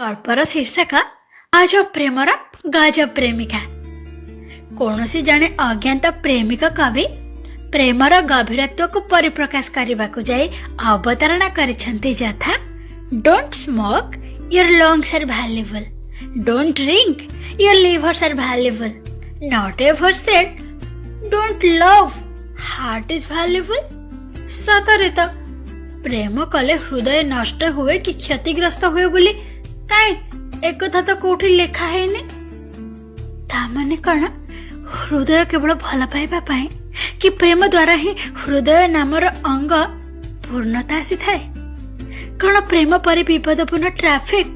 ଗଳ୍ପର ଶୀର୍ଷକ ଅଜବ ପ୍ରେମର ଗଜବ ପ୍ରେମିକା। କୌଣସି ଜଣେ ଅଜ୍ଞାତ ପ୍ରେମିକ କବି ପ୍ରେମର ଗଭୀରତ୍ୱକୁ ପରିପ୍ରକାଶ କରିବାକୁ ଯାଇ ଅବତାରଣା କରିଛନ୍ତି, ଯଥା: "Don't smoke, your lungs are valuable. Don't drink, your livers are valuable. Not ever said don't love, heart is valuable." ସତରେ ତ, ପ୍ରେମ କଲେ ହୃଦୟ ନଷ୍ଟ ହୁଏ କି କ୍ଷତିଗ୍ରସ୍ତ ହୁଏ ବୋଲି କାଇଁ ଏକଥା ତ କୋଉଠି ଲେଖା ହେଇନି। ତା ମାନେ କଣ ହୃଦୟ କେବଳ ଭଲ ପାଇବା ପାଇଁ କି ପ୍ରେମ ଦ୍ୱାରା ହିଁ ହୃଦୟ ନାମର ଅଙ୍ଗ ପୂର୍ଣ୍ଣତା ଆସିଥାଏ? କଣ ପ୍ରେମ ପରି ବିପଦପୂର୍ଣ୍ଣ ଟ୍ରାଫିକ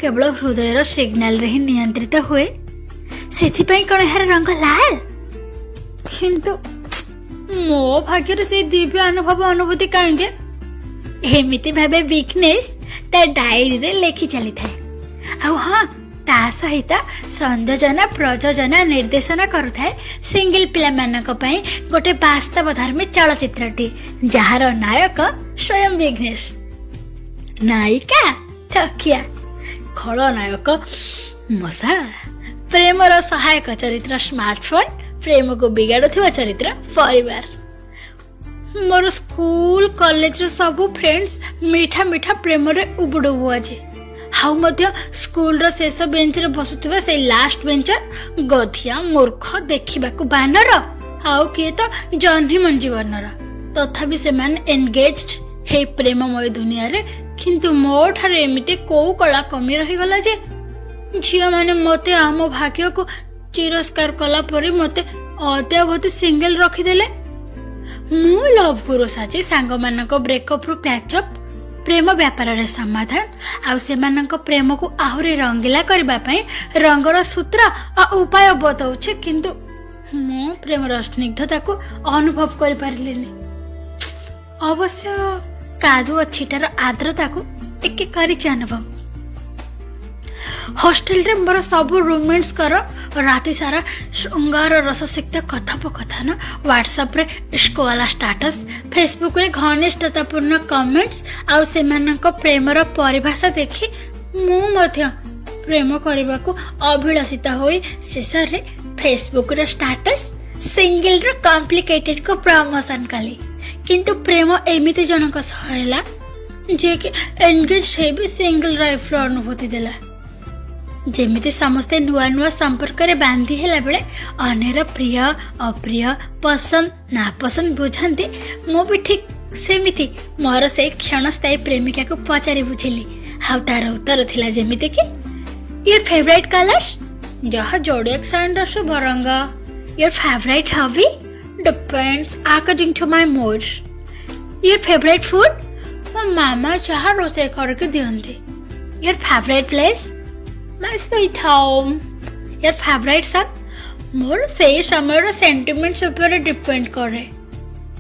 କେବଳ ହୃଦୟର ସିଗ୍ନାଲରେ ହିଁ ନିୟନ୍ତ୍ରିତ ହୁଏ? ସେଥିପାଇଁ କଣ ଏହାର ରଙ୍ଗ ଲାଲ? କିନ୍ତୁ ମୋ ଭାଗ୍ୟରେ ସେଇ ଦିବ୍ୟ ଅନୁଭବ ଅନୁଭୂତି କାହିଁ ଯେ? ଏମିତି ଭାବେ ବିଘ୍ନେଶ ତା ଡାଏରୀରେ ଲେଖି ଚାଲିଥାଏ। ଆଉ ହଁ, ତା ସହିତ ସଂଯୋଜନା, ପ୍ରଯୋଜନା, ନିର୍ଦ୍ଦେଶନା କରୁଥାଏ ସିଙ୍ଗଲ ପିଲାମାନଙ୍କ ପାଇଁ ଗୋଟେ ବାସ୍ତବଧର୍ମୀ ଚଳଚ୍ଚିତ୍ରଟି, ଯାହାର ନାୟକ ସ୍ୱୟଂ ବିଘ୍ନେଶ, ନାୟିକା ତକିଆ, ଖଳନାୟକ ମଶା, ପ୍ରେମର ସହାୟକ ଚରିତ୍ର ସ୍ମାର୍ଟଫୋନ୍, ପ୍ରେମକୁ ବିଗାଡୁଥିବା ଚରିତ୍ର ପରିବାର। ମୋର ସ୍କୁଲ କଲେଜର ସବୁ ଫ୍ରେଣ୍ଡସ୍ ମିଠା ମିଠା ପ୍ରେମରେ ଉବୁଡୁବୁ ଆଜି। ଆଉ ମଧ୍ୟ ସ୍କୁଲର ଶେଷ ବେଞ୍ଚରେ ବସୁଥିବା ସେଇ ଲାଷ୍ଟ ବେଞ୍ଚର ଗଧିଆ, ମୂର୍ଖ, ଦେଖିବାକୁ ବାନର, ଆଉ କିଏ ତ ଜହ୍ନି ମଞ୍ଜି ବର୍ଣ୍ଣର, ତଥାପି ସେମାନେ ଏନଗେଜଡ ହେଇ ପ୍ରେମମୟ ଦୁନିଆରେ। କିନ୍ତୁ ମୋ ଠାରେ ଏମିତି କୋଉ କଳା କମି ରହିଗଲା ଯେ ଝିଅମାନେ ମୋତେ ଆମ ଭାଗ୍ୟକୁ ତିରସ୍କାର କଲା ପରେ ମୋତେ ଅଦ୍ୟାବଧି ସିଙ୍ଗଲ ରଖିଦେଲେ? ମୁଁ ଲଭ୍ ଗୁରୁ ସାଜି ସାଙ୍ଗମାନଙ୍କ ବ୍ରେକଅପ୍ରୁ ପ୍ୟାଚଅପ୍, ପ୍ରେମ ବ୍ୟାପାରରେ ସମାଧାନ ଆଉ ସେମାନଙ୍କ ପ୍ରେମକୁ ଆହୁରି ରଙ୍ଗିଲା କରିବା ପାଇଁ ରଙ୍ଗର ସୂତ୍ର ଆଉ ଉପାୟ ବତାଉଛି, କିନ୍ତୁ ମୁଁ ପ୍ରେମର ସ୍ନିଗ୍ଧତାକୁ ଅନୁଭବ କରିପାରିଲିନି। ଅବଶ୍ୟ କାଦୁଅ ଛିଟାର ଆର୍ଦ୍ରତାକୁ ଟିକେ କରିଛି ଅନୁଭବ। ହଷ୍ଟେଲରେ ମୋର ସବୁ ରୁମମେଟ୍ସଙ୍କର ରାତି ସାରା ଶୃଙ୍ଗାର ରସସିକ୍ତ କଥୋପକଥନ, ହ୍ୱାଟ୍ସଆପ୍ରେ ଇସ୍କବାଲା ଷ୍ଟାଟସ୍, ଫେସବୁକ୍ରେ ଘନିଷ୍ଠତାପୂର୍ଣ୍ଣ କମେଣ୍ଟସ୍ ଆଉ ସେମାନଙ୍କ ପ୍ରେମର ପରିଭାଷା ଦେଖି ମୁଁ ମଧ୍ୟ ପ୍ରେମ କରିବାକୁ ଅଭିଳଷିତ ହୋଇ ଶେଷରେ ଫେସବୁକ୍ର ଷ୍ଟାଟସ୍ ସିଙ୍ଗଲର କମ୍ପ୍ଲିକେଟେଡକୁ ପ୍ରମୋସନ୍ କଲି। କିନ୍ତୁ ପ୍ରେମ ଏମିତି ଜଣଙ୍କ ସହ ହେଲା, ଯିଏକି ଏନଗେଜ୍ ହେଇ ବି ସିଙ୍ଗଲ ଲାଇଫ୍ର ଅନୁଭୂତି ଦେଲା। ଯେମିତି ସମସ୍ତେ ନୂଆ ନୂଆ ସମ୍ପର୍କରେ ବାନ୍ଧି ହେଲା ବେଳେ ଅନ୍ୟର ପ୍ରିୟ, ଅପ୍ରିୟ, ପସନ୍ଦ, ନାପସନ୍ଦ ବୁଝନ୍ତି, ମୁଁ ବି ଠିକ୍ ସେମିତି ମୋର ସେଇ କ୍ଷଣସ୍ଥାୟୀ ପ୍ରେମିକାକୁ ପଚାରି ବୁଝିଲି। ଆଉ ତାର ଉତ୍ତର ଥିଲା ଯେମିତିକି, "your favourite colours?" ଯାହା ଜୋଡ଼ିଆକ୍ ସାଇନ୍ର ଶୁଭ ରଙ୍ଗ। "Your favourite hobby?" "Depends according to my mood." "Your favourite food?" ମୋ ମାମା ଯାହା ରୋଷେଇ କରିକି ଦିଅନ୍ତି। "Your favourite place?" "My sweet home." "Your favourite song?" ମୋର ସେଇ ସମୟର ସେଣ୍ଟିମେଣ୍ଟସ୍ ଉପରେ ଡିପେଣ୍ଡ କରେ।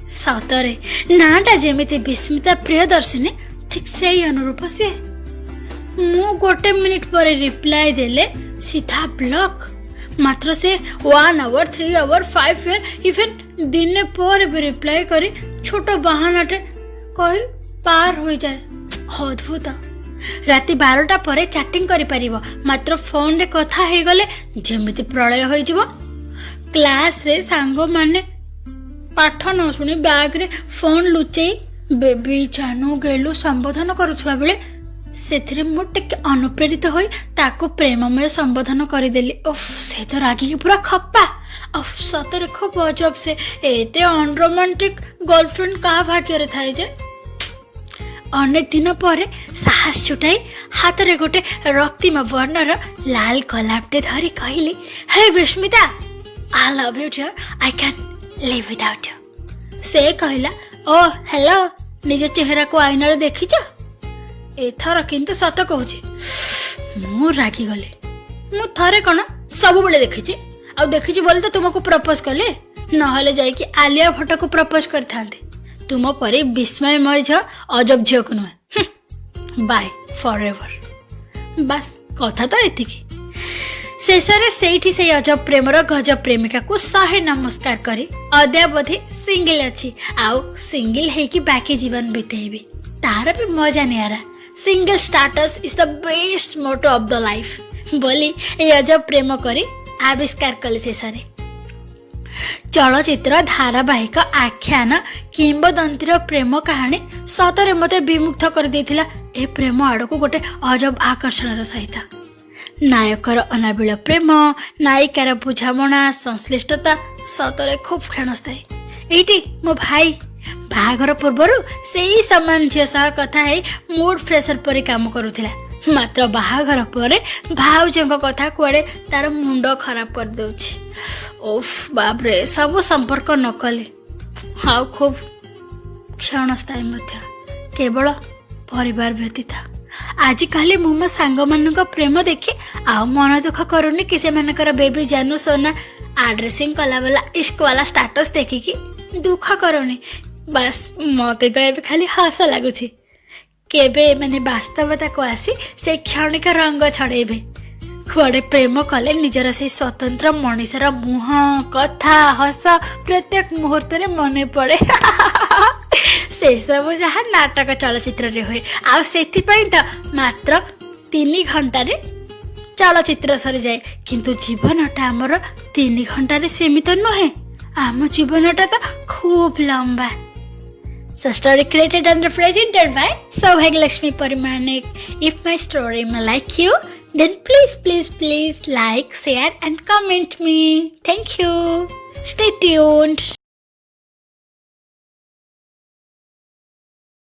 ସତରେ, ନାଁଟା ଯେମିତି ବିସ୍ମିତା ପ୍ରିୟଦର୍ଶିନୀ, ଠିକ୍ ସେଇ ଅନୁରୂପ ସିଏ। ମୁଁ ଗୋଟେ ମିନିଟ୍ ପରେ ରିପ୍ଲାଏ ଦେଲେ ସିଧା ବ୍ଲକ୍, ମାତ୍ର ସେ 1 hour, 3 hour, 5 year, even ଦିନେ ପରେ ବି ରିପ୍ଲାଏ କରି ଛୋଟ ବାହାନାଟେ କହି ପାର ହୋଇଯାଏ। ଅଦ୍ଭୁତ। ରାତି 12ଟା ପରେ ଚାଟିଂ କରିପାରିବ, ମାତ୍ର ଫୋନରେ କଥା ହେଇଗଲେ ଯେମିତି ପ୍ରଳୟ ହୋଇଯିବ। କ୍ଲାସରେ ସାଙ୍ଗମାନେ ପାଠ ନ ଶୁଣି ବ୍ୟାଗରେ ଫୋନ୍ ଲୁଚେଇ ବେବି, ଜାନୁ, ଗେଲୁ ସମ୍ବୋଧନ କରୁଥିବା ବେଳେ ସେଥିରେ ମୁଁ ଟିକେ ଅନୁପ୍ରେରିତ ହୋଇ ତାକୁ ପ୍ରେମମୟ ସମ୍ବୋଧନ କରିଦେଲି। ଓଫ୍, ସେ ତ ରାଗିକି ପୁରା ଖପ୍ପା। ଅଫ୍, ସତରେ ଖୁବ୍ ଅଜବ ସେ। ଏତେ ଅନରୋମାଣ୍ଟିକ ଗର୍ଲଫ୍ରେଣ୍ଡ କାହା ଭାଗ୍ୟରେ ଥାଏ ଯେ? ଅନେକ ଦିନ ପରେ ସାହସ ଜୁଟାଇ ହାତରେ ଗୋଟେ ରକ୍ତିମ ବର୍ଣ୍ଣର ଲାଲ ଗୋଲାପଟେ ଧରି କହିଲି, "ହେ Bismita, I love you dear, I can leave without you." ସେ କହିଲା, "ଓ ହ୍ୟାଲୋ, ନିଜ ଚେହେରାକୁ ଆଇନାରେ ଦେଖିଛ?" ଏଥର କିନ୍ତୁ ସତ କହୁଛି, ମୁଁ ରାଗିଗଲି। ମୁଁ ଥରେ କ'ଣ, ସବୁବେଳେ ଦେଖିଛି। ଆଉ ଦେଖିଛି ବୋଲି ତ ତୁମକୁ ପ୍ରପୋଜ କଲି, ନହେଲେ ଯାଇକି ଆଲିଆ ଭଟ୍ଟକୁ ପ୍ରପୋଜ କରିଥାନ୍ତି, ତୁମ ପରି ବିସ୍ମୟମୟ ଝିଅ, ଅଜବ ଝିଅକୁ ନୁହେଁ। Bye for ever. ବାସ୍, କଥା ତ ଏତିକି। ଶେଷରେ ସେଇଠି ସେଇ ଅଜବ ପ୍ରେମର ଗଜବ ପ୍ରେମିକାକୁ ଶହେ ନମସ୍କାର କରି ଅଦ୍ୟାବଧି ସିଙ୍ଗଲ ଅଛି ଆଉ ସିଙ୍ଗଲ ହେଇକି ବାକି ଜୀବନ ବିତେଇବି। ତାର ବି ମଜା ନିଆରା। Single status is the best motto of the life ବୋଲି ଏଇ ଅଜବ ପ୍ରେମ କରି ଆବିଷ୍କାର କଲେ ଶେଷରେ। ଚଳଚ୍ଚିତ୍ର, ଧାରାବାହିକ, ଆଖ୍ୟାନ, କିମ୍ବଦନ୍ତୀର ପ୍ରେମ କାହାଣୀ ସତରେ ମୋତେ ବିମୁଗ୍ଧ କରିଦେଇଥିଲା ଏ ପ୍ରେମ ଆଡ଼କୁ ଗୋଟେ ଅଜବ ଆକର୍ଷଣର ସହିତ। ନାୟକର ଅନାବିଳ ପ୍ରେମ, ନାୟିକାର ବୁଝାମଣା, ସଂଶ୍ଳିଷ୍ଟତା ସତରେ ଖୁବ୍ କ୍ଷଣସ୍ଥାୟୀ। ଏଇଠି ମୋ ଭାଇ ବାହାଘର ପୂର୍ବରୁ ସେଇ ସମାନ ଝିଅ ସହ କଥା ହେଇ ମୁଡ୍ ଫ୍ରେସର ପରି କାମ କରୁଥିଲା। ମାତ୍ର ବାହାଘର ପରେ ଭାଉଜଙ୍କ କଥା କୁଆଡ଼େ ତାର ମୁଣ୍ଡ ଖରାପ କରିଦେଉଛି। ଓଫ୍ ବାପରେ, ସବୁ ସମ୍ପର୍କ ନକଲି ଆଉ ଖୁବ୍ କ୍ଷଣସ୍ଥାୟୀ ମଧ୍ୟ, କେବଳ ପରିବାର ବ୍ୟତୀତ। ଆଜିକାଲି ମୁଁ ମୋ ସାଙ୍ଗମାନଙ୍କ ପ୍ରେମ ଦେଖି ଆଉ ମନ ଦୁଃଖ କରୁନି କି ସେମାନଙ୍କର ବେବି, ଜାନୁ, ସୋନା ଆଡ୍ରେସିଂ କଲାବାଲା ଇସ୍କବାଲା ଷ୍ଟାଟସ୍ ଦେଖିକି ଦୁଃଖ କରୁନି। ବାସ୍, ମୋତେ ତ ଏବେ ଖାଲି ହସ ଲାଗୁଛି। କେବେ ଏମାନେ ବାସ୍ତବତାକୁ ଆସି ସେ କ୍ଷଣିକ ରଙ୍ଗ ଛଡ଼େଇବେ? କୁଆଡ଼େ ପ୍ରେମ କଲେ ନିଜର ସେଇ ସ୍ୱତନ୍ତ୍ର ମଣିଷର ମୁହଁ, କଥା, ହସ ପ୍ରତ୍ୟେକ ମୁହୂର୍ତ୍ତରେ ମନେ ପଡ଼େ। ସେସବୁ ଯାହା ନାଟକ ଚଳଚ୍ଚିତ୍ରରେ ହୁଏ, ଆଉ ସେଥିପାଇଁ ତ ମାତ୍ର 3 ଘଣ୍ଟାରେ ଚଳଚ୍ଚିତ୍ର ସରିଯାଏ। କିନ୍ତୁ ଜୀବନଟା ଆମର 3 ଘଣ୍ଟାରେ ସୀମିତ ନୁହେଁ। ଆମ ଜୀବନଟା ତ ଖୁବ୍ ଲମ୍ବା। So story created and presented by Saubhagya Lakshmi Paramanik. If my story may like you, then please, please, please like, share and comment me. Thank you. Stay tuned.